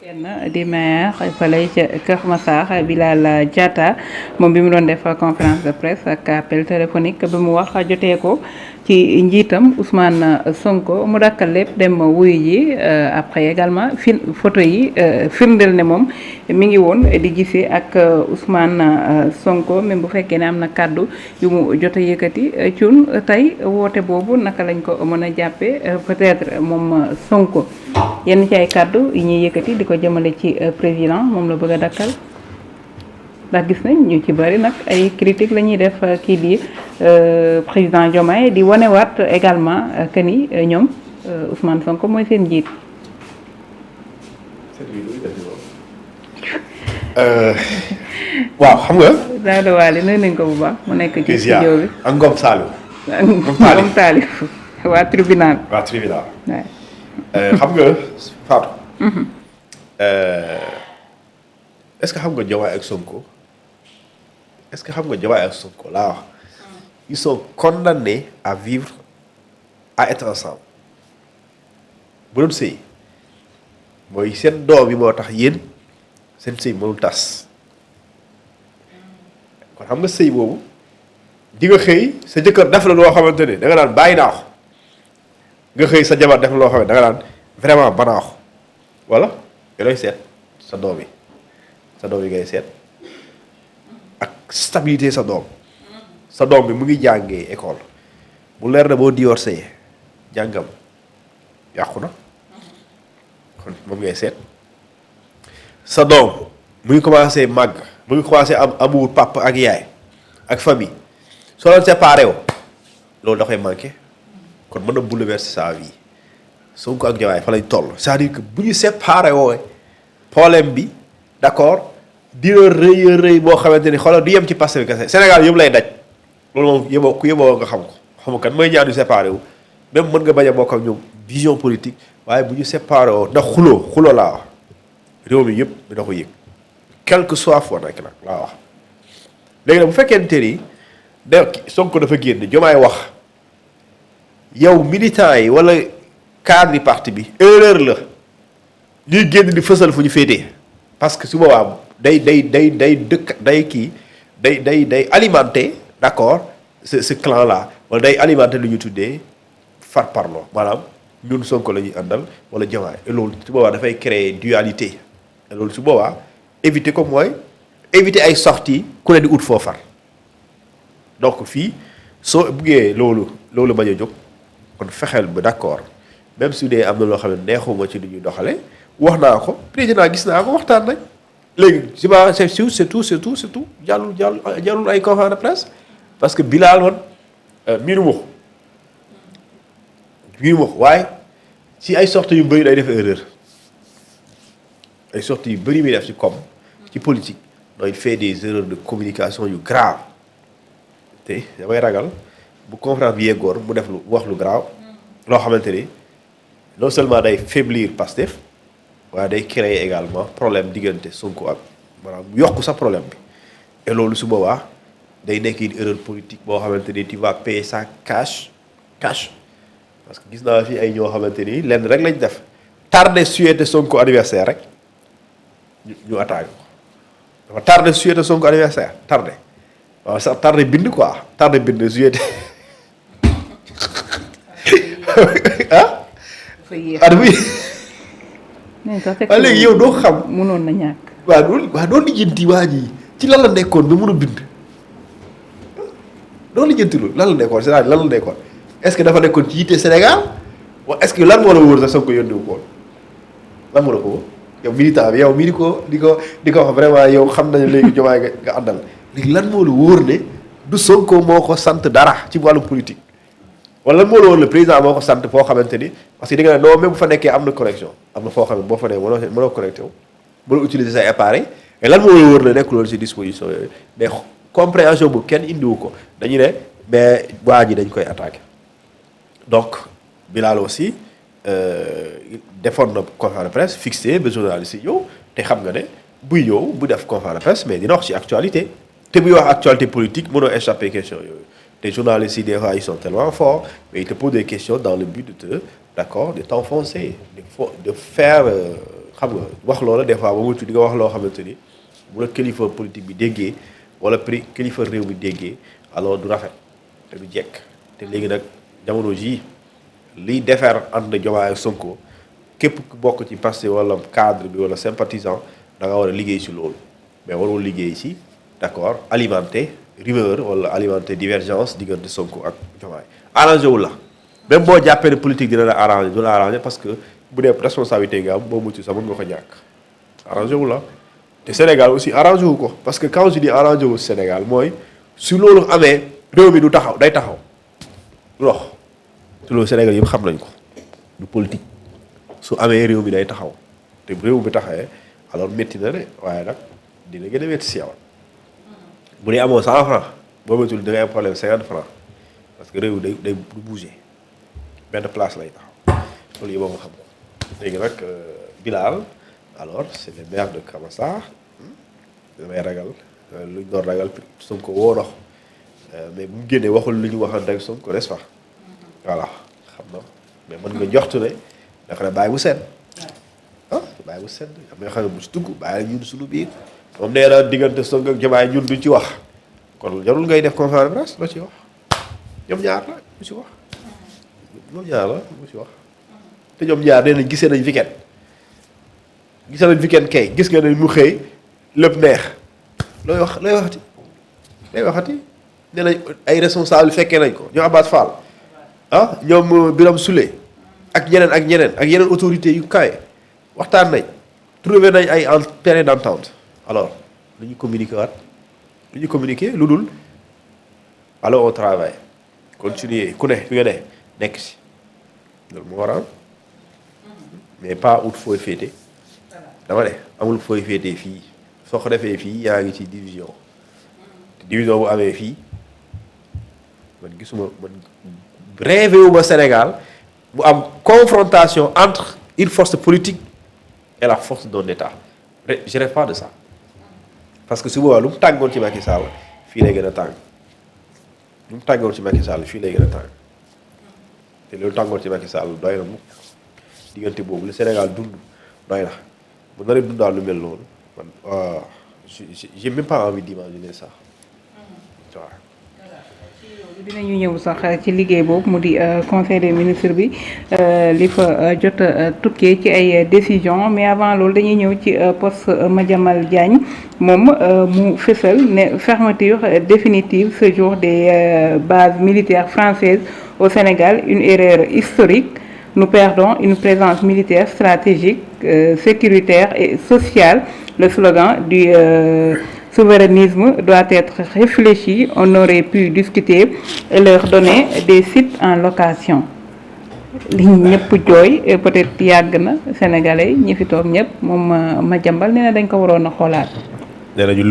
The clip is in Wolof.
kenn di maire fële ca Kër Massar Bilal Diatta moom bi mu doon def conférence de presse ak appel téléphonique bi mu wax jotee ko ci njiitam Ousmane Sonko mu dakkal lépp dem wuyu ji après également photo yi firndeel ne moom mi ngi woon di gisee ak Ousmane Sonko même bu fekkee ne am na kàddu yu mu jot a yëkkati cun tey woote boobu naka lañ ko mën a jàppee peut-être moom Sonko yenn ci ay kàddu yi ñuy yëkkati di ko jëmale ci président moom la bëgg a dakkal ndax gis nañ ñu ci bari nag ay critique la ñuy def kii di président Diomaye di wanewaat également que ni ñoom Ousmane Sonko mooy seen njiit. waaw xam nga. Daouda Wale nuyu nañ ko bu baax mu nekk ci studio bi. ak Ngom Saliou. Ngom Saliou waa tribunal. waa tribunal. waaw. xam nga Fatou. est-ce que xam nga Diomaye ak Sonko est-ce que xam nga Diomaye ak Sonko laa wax ils sont condamnés à vivre à être ensemble bu doon sëy mooy seen doom yi moo tax yéen seen sëy mënul tas kon xam nga sëy boobu di nga xëy sa jëkkër def la loo xamante ne da nga naan bàyyi naa ko nga xëy sa jabar def la loo xam ne da nga naan vraiment banaa ko wala yooyu seet sa doom yi. sa doom yi ngay seet ak stabilité sa doom bi mu ngi jàngee école mu leer na boo divorcé jàngam yàqu na kon moom ngay seet sa doom mu ngi commencé màgg mu ngi commencé am amour papa ak yaay ak famille soo leen séparé woo loolu da koy manqué kon mën na bouleverser sa vie Sonko ak Diomaye fa lañ toll c'est-à-dire que bu ñu séparé woo problème bi d'accord dina rëy boo xamante ni xoolal du yem ci Pastef kese Sénégal yëpp lay daj loolu moom yëboo ku yëboo nga xam ko xam kan mooy ñaar ñu séparé wu même mën nga bañ a bokk ak ñoom vision politique waaye bu ñu séparé woo ndax xuloo laa wax réew mi yëpp dina ko yëg quel que soit foo nekk nag laa wax. léegi nag bu fekkente ni Sonko dafa génn Diomaye wax yow militant yi wala cadre parti bi erreur la ñuy génn di fësal fu ñu féetee parce que su boobaa day alimenter d'accord ce clan là wala day alimenter lu ñu tuddee far parlo maanaam ñun Sonko la ñuy àndal wala Diomaye et loolu su boobaa dafay créer dualité et loolu su boobaa éviter ko mooy éviter ay sorties ku ne di ut foo far donc fii soo buggee loolu bañ a jóg kon fexeel ba d'accord même su dee am na loo xam ne neexuma ci lu ñuy doxale wax naa ko président gis naa ko waxtaan nañ léegi c'est tout jarul ay conférence de presse parce que Bilal woon miinu ma ko waaye ci ay sorties yu bëri day def erreur ay sorties yu bëri muy def ci com ci politique donc il fait des erreurs de communication yu grave te damay ragal bu conférence bi yeggoon mu def lu wax lu grave loo xamante ni non seulement day faiblir Pastef waaye day créer également problème diggante Sonko ak maanaam yokk sa problème bi et loolu su boobaa day nekk une erreur politique boo xamante ni tu vas payer ça cash parce que gis naa fi ay ñoo xamante ni lenn rek lañ def tardé souhaité Sonko anniversaire rek ñu attaqué ko dafa tardé souhaité Sonko anniversaire tardé waaw sax tardé bind quoi tardé bind souhaité ah. waaw léegi yow doo xam. mënoon na ñàkk. waaw doo lijjanti waa ji ci lan la nekkoon ba mën a bind. doo lijjanti loolu lan la nekkoon c'est-à-dire lan la nekkoon est-ce que dafa nekkoon ci yitte Sénégal wa est-ce que lan moo la wóor sax Sonko yónni wu ko woon lan moo la ko wóor yow militant bi yow mii di ko wax vraiment yow xam nañu léegi Diomaye nga àndal léegi lan moo la wóor ne du Sonko moo ko sant dara ci wàllu politique. wala lan moo la wóor le président moo ko sant foo xamante ni parce que di nga ne non même bu fa nekkee am na connexion am na foo xam ne boo fa nee mënoo connecté wu mënoo utiliser say appareil et lan moo la wóor ne nekkul woon si disposition yooyu mais compréhension bu kenn indiwu ko dañu ne mais waa ji dañ koy attaqué donc Bilal aussi defoon na conférence de presse fixé ba journaliste yi ñëw te xam nga ne buy ñëw bu def conférence de presse mais dina wax ci actualité te buy wax actualité politique mënoo échapper question yooyu. Les journalistes, des fois, ils sont tellement forts, mais ils te posent des questions dans le but de te d'accord de t'enfoncer de faire xam nga wax loola des fois ba mu tudd di nga wax loo xamante ni bu la kilifa politique bi déggee wala kilifa réew bi déggee alors du rafet te du jekk te léegi nag jamono jii liy defar ànd Diomaye ak Sonko képp ku bokk ci Pastef wala cadre bi wala sympathisant da nga war a liggéey ci loolu mais waroo liggéey ci d'accord alimenter rumeur wala alimenter divergence diggante Sonko ak Diomaye arrangé wu la même boo jàppee ne politique dina la arrangé du la arrangé parce que bu dee responsabilité nga am boo mucc sax mën nga ko ñàkk arrangé wu la te Sénégal aussi arrangé wu ko parce que quand je dis arrangé wu Sénégal mooy su loolu amee réew mi du taxaw day taxaw du dox te loolu Sénégal yëpp xam nañ ko du politique su amee réew mi day taxaw te réew mi taxawee alors métti na de waaye nag dina gën a métti si yow bu dee amoo 100 francs boo méttul da ngay am problème 50 francs parce que réew day du bouger benn place lay taxaw loolu yëpp nga xam ko léegi nag Bilal alors c'est le maire de Keur Massar damay ragal luñ doon ragal Sonko woo dox mais bu mu génnee waxul lu ñu waxoon rek Sonko n'est-ce pas voilà xam na mais mën nga joxtu ne dafa ne bàyyi bu sedd bàyyi bu sedd am na xam ne bu si dugg bàyyi ñun suñu biir moom nee na diggante Sonko ak Diomaye ñun duñ ci wax kon jarul ngay def conférence de presse loo ci wax ñoom ñaar la mu ci wax ñoom ñaar la mu ci wax te ñoom ñaar nee nañ gisee nañ weekend kay gis nga ne mu xëy lépp neex looy waxati nee nañ ay responsable fekkee nañ ko ñoom Abass Fall ñoom Birame Souleye ak ñeneen ak yeneen autorités yu kawe waxtaan nañ trouvé nañ ay terrain d'entente alors lu ñu communiquer lu dul alors au travail continuer ku ne fi nga ne nekk si loolu moo waral mais pas ut fooy féete dama ne amul fooy féete fii soo ko defee fii yaa ngi ci division te division bu amee fii man gisuma man rêvé wu ma Sénégal bu am confrontation entre une force politique et la force d'un État je rêve pas de ça parce que su boobaa lu mu tàngoon ci Macky Sall fii lay gën a tàng lu mu tàngoon ci Macky Sall fii lay gën a tàng te loolu tàngoon ci Macky Sall doy na mu diggante boobu le Sénégal dund doy na bu naree dundaal lu mel noonu man j'ai même pas envie d'imaginer ça waaw. dinañu ñëw sax ci liggéey boobu mu di conseil des ministres bi li fa jot tukkee ci ay décisions mais avant loolu dañuy ñëw ci poste Madiambal Diagne moom mu fësal ne fermeture définitive ce jour des bases militaires françaises au Sénégal une erreur historique. Nous perdons une présence militaire stratégique, sécuritaire et sociale. Le slogan du souverainisme doit être réfléchi. On aurait pu discuter et leur donner des sites en location. li ñëpp jooy peut-être yàgg na Sénégalais ñi fi toog ñëpp moom Madiambal nee na dañ ko waroon a xoolaat. nee nañu